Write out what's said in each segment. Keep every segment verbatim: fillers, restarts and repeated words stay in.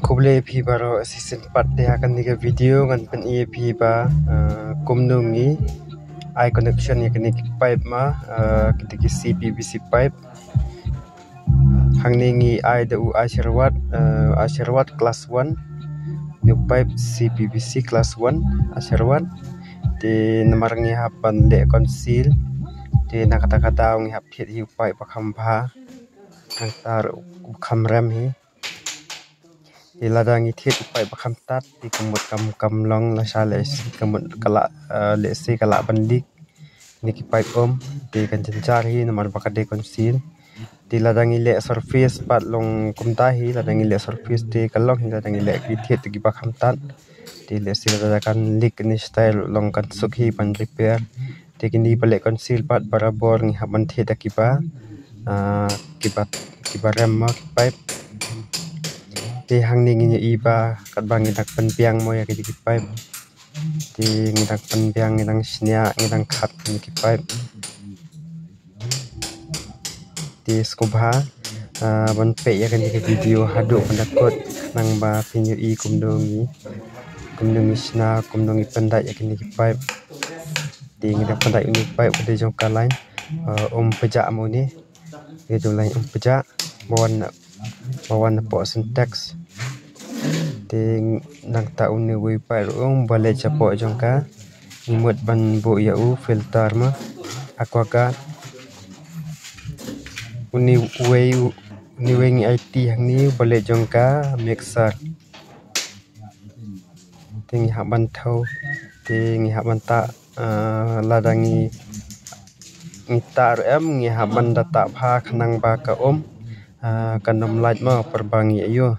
Khublei phi baroh, shisien pat te ha kane ka video ngan pyni phi ba, eh, kumno ngi ai connection ïa kine ki pipe ma, eh, kine ki C P V C pipe. Hangne ngi ai da u Asirwad, eh, Asirwad class one. New pipe C P V C class one, Asirwad. Te namar ngi hap ban leh conceal. Te na kata ka daw ngi hap thied hi u pipe ba kham bha. Nangta u kham rem hi. Te lada ngi thied u pipe ba kham tad, te ka mut kam, kam long lashai lehse ka mut ka lah, eh, lehse ka lah ban leak. Kine ki pipe um, te kan jynjar hi namar ba ka dei conceal. Te lada ngi leh surface pat long kumta hi, lada ngi leh surface te ka long hi, lada ngi leh ki thied te kiba kham tad. Te lehse lada kan leak kine style long kan suk hi ban repair. Te kine ba leh conceal pat barabor ngi hap ban thied da kiba, ah, kiba, kiba rem ma ki pipe. Te hangne ngin ïohi ba katba ngi dang pynbiang mo ïa kine ki pipe. Te ngi dang pynbiang, ngi dang shñiah, ngi dang khat kine ki pipe. Te sngewbha, ah, ban peit ïa kane ka video haduh ban da kut, khnang ba phin ïohi kumno ngi, kumno ngi shna, kumno ngi pyndait ïa kine ki pipe. Te ngi dang pyndait une u pipe u dei jong ka line, ah, Umpajah mo une. Une u line Umpajah ba wan na, ba wan napoh Sintex. Te nangta une uwei u pipe ruh um ba leit shapoh jong ka. Ngi mut ban buh ïa u filter ma, Aqua Guard. Une uwei, une uwei ngi aiti hangne ba leit jong ka mixer. Te ngi hap ban thew, te ngi hap ban tah, ah, lada ngi, ngi tah ruh em, ngi hap ban da tah bha khnang ba ka um, ah, kan ym lait mo por ba ngi ïoh.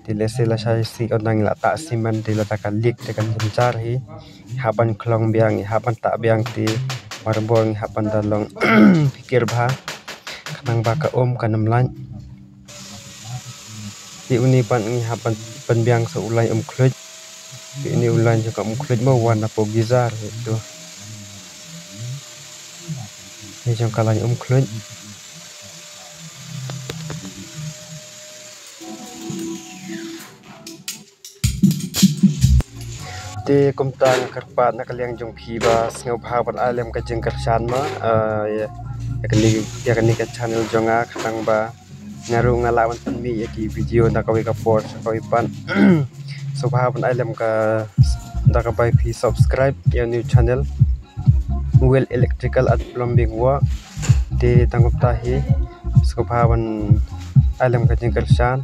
Te lehse lashai shi kynta ngi la tah cement te lada ka leak te kan jynjar hi. Hap ban khlong biang, hap ban tah biang te barabor ngi hap ban da long phikir bha khnang ba ka um kan ym lait. Te une pat ngi hap ban pynbiang sa u line Umkhluit. Te une u line jong ka Umkhluit mo wan napoh geyser tu. Une jong ka line Umkhluit. Te kumta nga kyrpad na ka liang jong phi ba sngewbha ban ai lem ka jingkyrshan ma, ah, ïa, ïa kane, ïa kane ka channel jong nga khnang ba nga ruh nga lah ban pynmih ïa ki video na kawei ka por sha kawei pat. Sngewbha ban ai lem ka, da kaba phi subscribe ïa u new channel. Well Electrical and Plumbing Work. Te tang kumta hi, sngewbha ban ai lem ka jingkyrshan.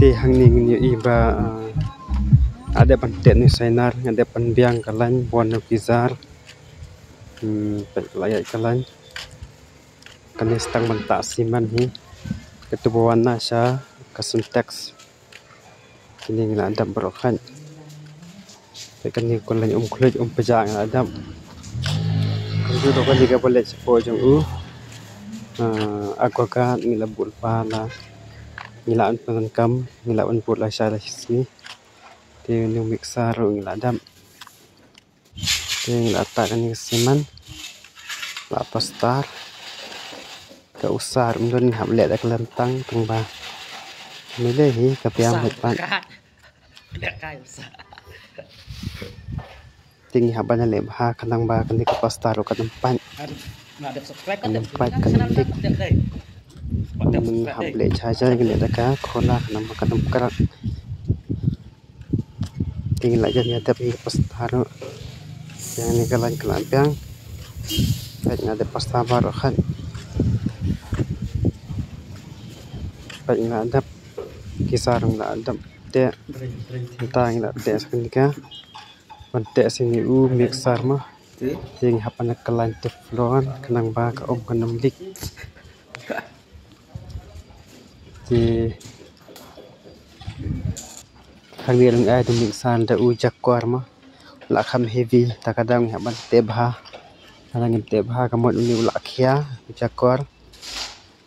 Te hangne ngin ïohi ba, ah, nga dep ban teh une u shiner, nga dep ban biang ka line, wan u geyser. Hmm, peit la ïaid ka line. Kane sa tang ban tah cement hi. Katu ba wan na sha ka Sintex. Kine ngi la dap baroh khat. Te kane ka line Umkhluit Umpajah ngi la dap. Kumjuh ruh kane kaba leit shapoh jong u, ah, Aqua Guard ngi la buh lypa la. Ngi la wan pyndonkam, ngi la wan buh lashai la shisngi. Te une u mixer ruh ngi la dap. Te ngi la tah kane ka cement. La plaster. Ka usa ruh ym don, ngi hap leh da ka lyntang tang ba. Mile hi ka biang beit pat. Te ngi hap ban leh bha khnang ba kane ka plaster ruh kan ym pait. Kan ym pait, kan ym leak. Ngi hap leh jai jai, ngi leh da ka khola khnang ba kan ym krak. Te ngi la jan ïa dep ïa ka plaster ruh. Te kane ka line ka la biang. Peit nga dep plaster baroh khat. Peit nga dep geyser nga la dep teh. Mynta ngi la teh sa kane ka. Ban teh sa une u mixer ma. Te ngi hap ban ka line Teflon khnang ba ka um kan ym leak. Te hangne ruh ngi ai da u mixer da u Jaguar ma. La kham heavy, ta ka daw ngi hap ban teh bha. Lada ngim teh bha ka mut une u la khia u Jaguar.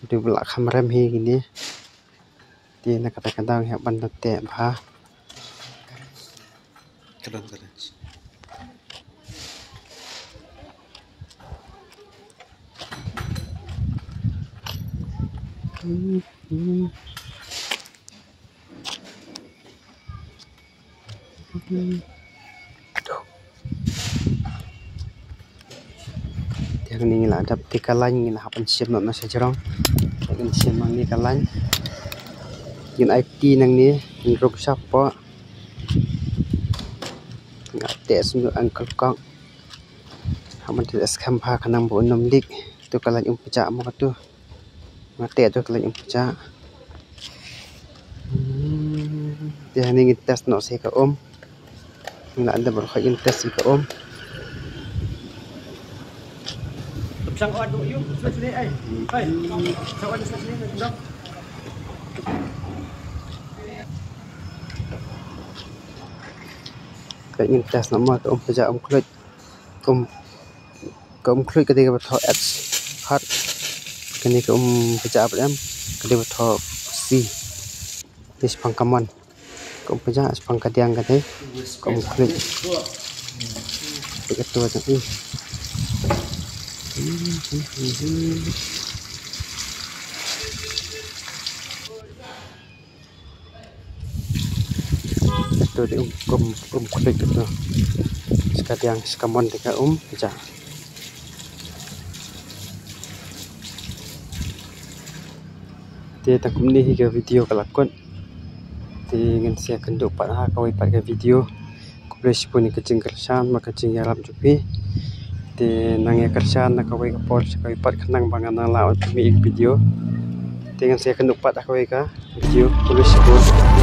Une u la kham rem hi kine. Te na kata ka daw ngi hap ban da teh bha. Te hangne ngi la dap te ka lain, ngi la hap ban shim noh na sha jrong. Ngin shim hangne ka lain. Ngin aiti nangne, ngin rung shapoh. Nga teh sngewthuh Uncle Kong. Hap ban teh skhem bha khnang ba un ym leak. Tu ka lain um pjah mo katu. Nga teh tu ka lain um pjah. Hmm, te hangne ngin test noh sa ka um. Nga la dep ban khoi ngin test sa ka um. Sang on do you, sa sini ai. Hai. Sang on sa sini, dok. Ka ngin test namar ka um pjah um khluit. Ka um, ka um khluit ka dei kaba thoh H hot. Kane ka um pjah ba em ka dei ba thoh C. Te shaphang ka mon. Ka um pjah, shaphang ka diang ka dei ka um khluit. Te ka tu jong i. Tu dei um, um, um khluit tu. Sha ka diang, sha ka mon dei ka um pjah. Te tang kumne hi ka video ka la kut. Te ngin sa ïakynduh pat ha kawei pat ka video. Khublei shibun ïa ka jingkyrshan bad ka jingïarap jong phi. Te nang ïa kyrshan na kawei ka por sha kawei pat khnang ba ngan nang lah ban pynmih ïa ka video. Te ngin sa ïakynduh pat ha kawei ka video. Khublei shibun.